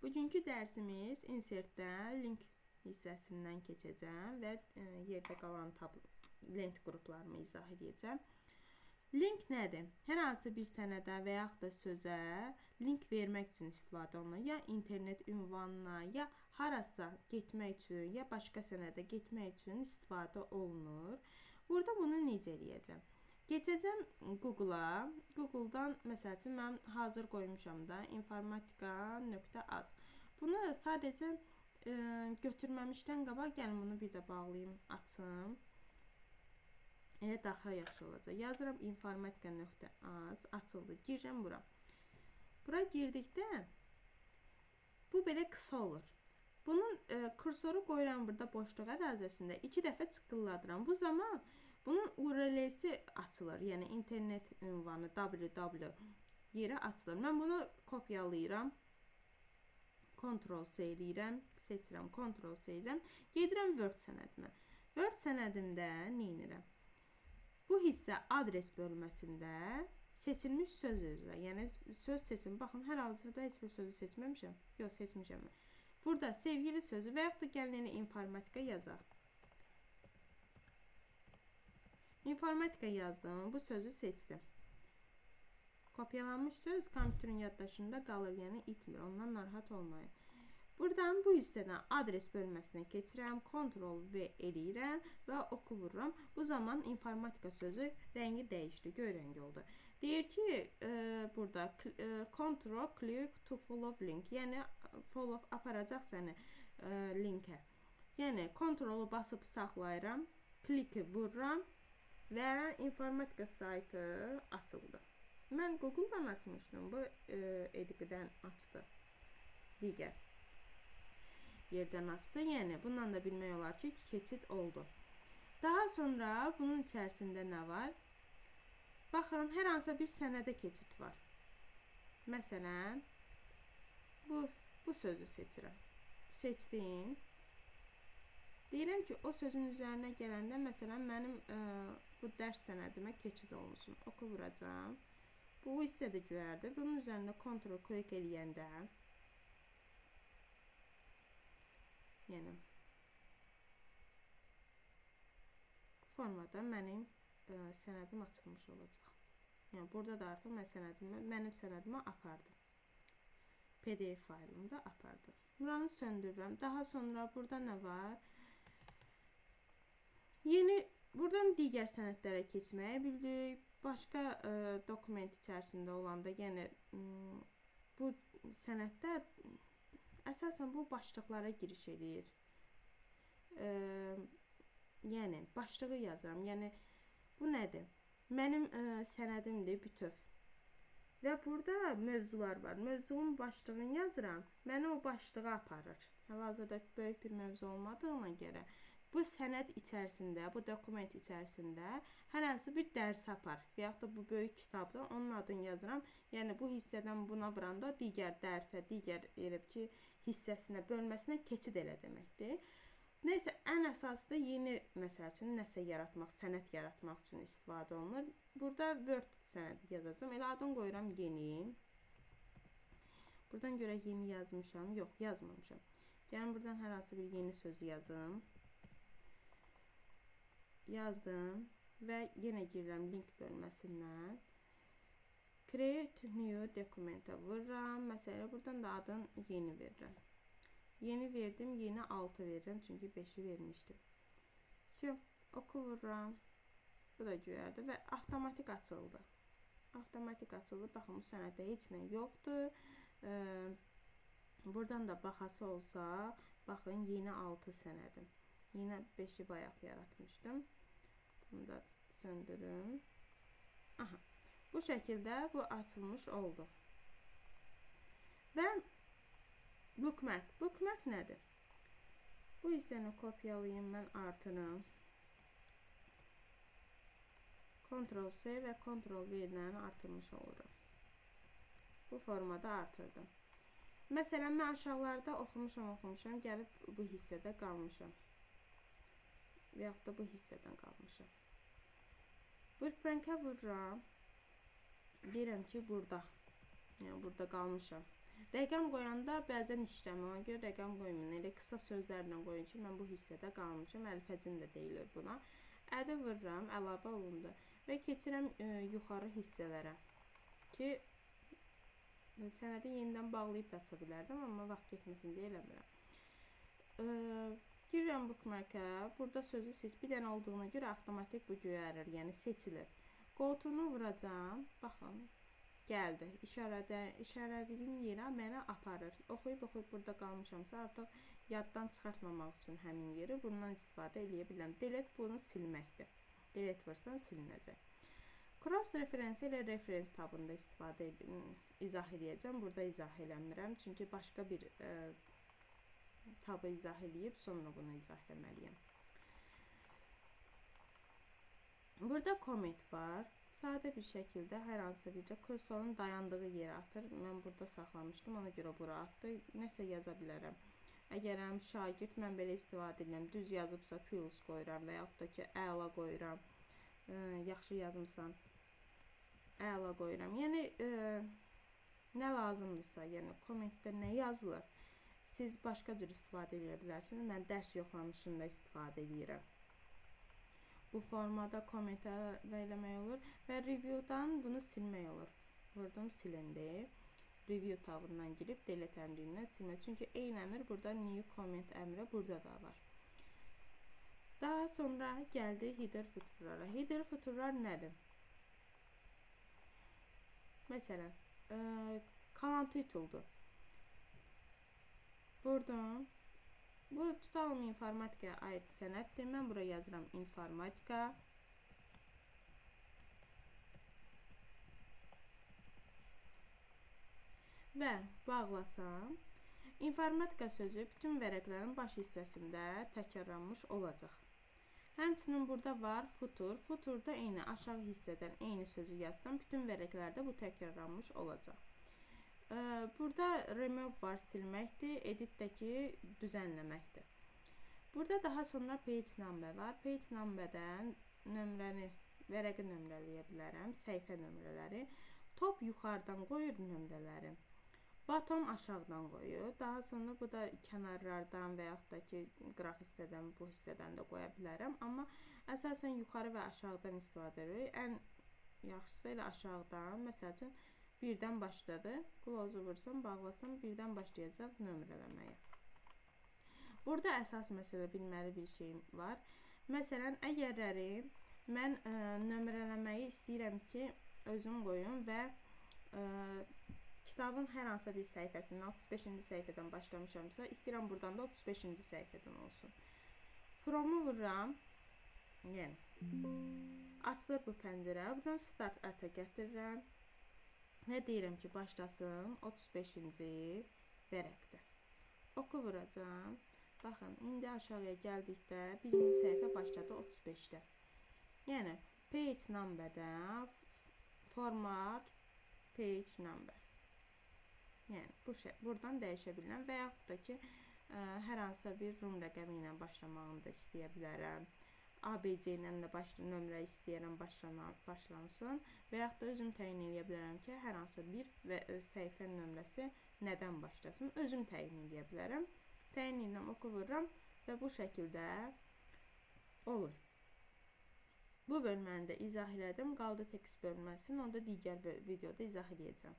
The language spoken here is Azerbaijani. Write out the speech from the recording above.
Bugünkü dərsimiz insertdən link hissəsindən keçəcəm və yerdə qalan lent qruplarımı izah edəcəm. Link nədir? Hər hansı bir sənədə və yaxud da sözə link vermək üçün istifadə olunur. Ya internet ünvanına, ya harasa getmək üçün, ya başqa sənədə getmək üçün istifadə olunur. Burada bunu necə eləyəcəm? Keçəcəm Google-a. Google-dan məsəl üçün mən hazır qoymuşam da informatika.az. Bunu sadəcə götürməmişdən qabaq gəlin bunu bir də bağlayım, açım. Elə daha yaxşı olacaq. Yazıram informatika.az, açıldı. Girirəm bura. Bura girdikdə bu belə qısa olur. Bunun kursoru qoyuram burada boşluq ərazisində. 2 dəfə çıqqılladıram. Bu zaman bunun URL-si açılır. Yəni internet ünvanı www yeri açılır. Mən bunu kopyalayıram. Ctrl-C eləyirəm. Seçirəm, Ctrl-C eləyirəm. Gedirəm Word sənədimə. Word sənədimdə nə edirəm? Bu hissə adres bölməsində seçilmiş söz üzrə, yəni söz seçim. Baxın, hər hazırda heç bir sözü seçməmişəm. Yox, seçmişəm. Burada sevgili sözü və yaxud da gəlin elə informatika yazaq. İnformatika yazdım, bu sözü seçdim. Kopyalanmış söz kompüterin yaddaşında qalır, yəni itmir. Ondan narahat olmayın. Buradan bu hissədən adres bölməsinə keçirəm, Ctrl-V eləyirəm və oku vururam. Bu zaman informatika sözü rəngi dəyişdi, göy rəngi oldu. Deyir ki, burada Ctrl click to follow link, yəni follow aparacaq səni linkə. Yəni Ctrl-u basıb saxlayıram, kliki vururam və informatika saytı açıldı. Mən Google-dan açmışdım, bu EDG-dən açdı. Digər yerdən açdı. Yəni bundan da bilmək olar ki, keçid oldu. Daha sonra bunun içərisində nə var? Baxın, hər hansısa bir sənədə keçid var. Məsələn, bu sözü seçirəm. Seçdim. Deyirəm ki, o sözün üzərinə gələndə, məsələn, mənim bu dərs sənədimə keçid olunsun. Oku vuracağam. Bu hissə də göyərdi. Bunun üzərində Ctrl klik eləyəndə, yəni formada mənim sənədim açılmış olacaq. Yəni burada da artıq mən mənim sənədimi apardım. PDF faylımı da apardım. Buranı söndürürəm. Daha sonra burada nə var? Yeni buradan digər sənədlərə keçməyi bildik. Başqa dokument içərisində olanda, yəni bu sənəddə əsasən bu başlıqlara giriş eləyir. Yəni başlığı yazıram. Yəni bu nədir? Mənim sənədimdir bütöv. Və burada mövzular var. Mövzunun başlığını yazıram. Məni o başlığa aparır. Hal-hazırda böyük bir mövzu olmadığına görə bu sənəd içərisində, bu dokument içərisində hər hansı bir dərs apar və yaxud da bu böyük kitabda onun adını yazıram. Yəni bu hissədən buna vuranda digər dərsə, digər elə ki hissəsinə, bölməsinə keçid elə deməkdir. Neysə, ən əsası da yeni, məsəl üçün, nəsə yaratmaq, sənəd yaratmaq üçün istifadə olunur. Burada Word sənədi yazacağam. Elə adını qoyuram yeni. Buradan görə yeni yazmışam. Yox, yazmamışam. Gəlin buradan hər hansı bir yeni sözü yazım. Yazdım və yenə girirəm link bölməsindən. Create new document-ə vururam. Məsələn, buradan da adını yeni verirəm. Yeni verdim, yeni 6 verirəm, çünki 5-i vermişdim. Syo, oku vururam. Bu da göyərdi və avtomatik açıldı. Avtomatik açıldı. Baxın, bu sənəddə heç nə yoxdur. Buradan da baxası olsa, baxın, yeni 6 sənədim. Yine 5-i bayaq yaratmışdım. Bunu da söndürüm. Aha. Bu şəkildə bu açılmış oldu. Və bookmark. Bookmark nədir? Bu hissəni kopyalayım, mən artırım. Ctrl-C və Ctrl-V ilə artırmış olurum. Bu formada artırdım. Məsələn, mən aşağılarda oxumuşam, gəlib bu hissədə qalmışam. Və yaxud da bu hissədən qalmışam. Bookmark-a vururam. Deyirəm ki, burada. Yəni, burada qalmışam. Rəqəm qoyanda bəzən işləmir, ona görə rəqəm qoymayın. Elə qısa sözlərlə qoyun ki, mən bu hissədə qalmışam, əlifəcin də deyilir buna. Add-ə vururam, əlavə olundu və keçirəm yuxarı hissələrə ki, sənədi yenidən bağlayıb da aça bilərdim, amma vaxt getməsin deyə eləmirəm. Girirəm bookmark-a, burada sözü seç, bir dənə olduğuna görə avtomatik bu göyərir, yəni seçilir. Go-to-nu vuracağam, baxın, gəldi. İşarələdiyim yerə mənə aparır. Oxuyub burada qalmışamsa, artıq yaddan çıxartmamaq üçün həmin yeri bundan istifadə eləyə bilirəm. Delete bunu silməkdir. Delete vursam silinəcək. Cross referensi ilə reference tabında istifadə izah eləyəcəm. Burada izah eləmirəm, çünki başqa bir tabı izah eləyib sonra bunu izah eləməliyəm. Burada comment var. Sadə bir şəkildə hər hansısa bir də kursorun dayandığı yerə atır. Mən burada saxlamışdım, ona görə bura atdı. Nəsə yaza bilərəm. Əgərəm şagird, mən belə istifadə edirəm. Düz yazıbsa plus qoyuram və yaxud da ki, əla qoyuram. Yaxşı yazmısan, əla qoyuram. Yəni, nə lazımdırsa, yəni kommentdə nə yazılır, siz başqa cür istifadə edə bilərsiniz. Mən dərs yoxlanışında istifadə edirəm. Bu formada komment əlavə eləmək olur və review-dan bunu silmək olur. Vurdum, silindi. Review tabından girib delete əmri ilə silmək. Çünki eyni əmr burada new comment əmri burada da var. Daha sonra gəldi header footerlara. Header footerlar nədir? Məsələn, kalan title'dur. Vurdum. Bu tutalım informatikaya aid sənəddir. Mən bura yazıram informatika. Və bağlasam, informatika sözü bütün vərəqlərin baş hissəsində təkrarlanmış olacaq. Həmçinin burada var footer. Footerda eyni aşağı hissədən eyni sözü yazsam, bütün vərəqlərdə bu təkrarlanmış olacaq. Burada remove var, silməkdir, editdəki düzənləməkdir. Burada daha sonra page number var. Page numberdən nömrəni, vərəqi nömrələyə bilərəm, səhifə nömrələri. Top yuxarıdan qoyur nömrələri. Bottom aşağıdan qoyur. Daha sonra bu da kənarlardan və yaxud da ki, qıraq hissədən, bu hissədən də qoya bilərəm. Amma əsasən yuxarı və aşağıdan istifadə edirik. Ən yaxşısı elə aşağıdan, məsəl üçün, birdən başladı. Close-u vursam, bağlasam, birdən başlayacaq nömrələməyə. Burada əsas məsələ bilməli bir şeyim var. Məsələn, əgərləri mən nömrələməyi istəyirəm ki, özüm qoyum və kitabın hər hansısa bir səhifəsindən, 35-ci səhifədən başlamışamsa, istəyirəm buradan da 35-ci səhifədən olsun. From-u vururam, yəni açılır bu pəncərə. Buradan start at-a gətirirəm. Nə deyirəm ki, başlasın 35-ci vərəqdə. Oku vuracağam. Baxın, indi aşağıya gəldikdə birinci səhifə başladı 35-də. Yəni, page number-də format page number. Yəni, bu şey, buradan dəyişə bilirəm və yaxud da ki, hər hansısa bir rum rəqəmi ilə başlamağını da istəyə bilərəm. ABC ilə də nömrə istəyirəm başlansın və yaxud da özüm təyin eləyə bilərəm ki, hər hansısa bir və səhifə nömrəsi nədən başlasın, özüm təyin eləyə bilərəm. Təyin edirəm, oku vururam və bu şəkildə olur. Bu bölməni də izah elədim. Qaldı tekst bölməsini, onu da digər videoda izah eləyəcəm.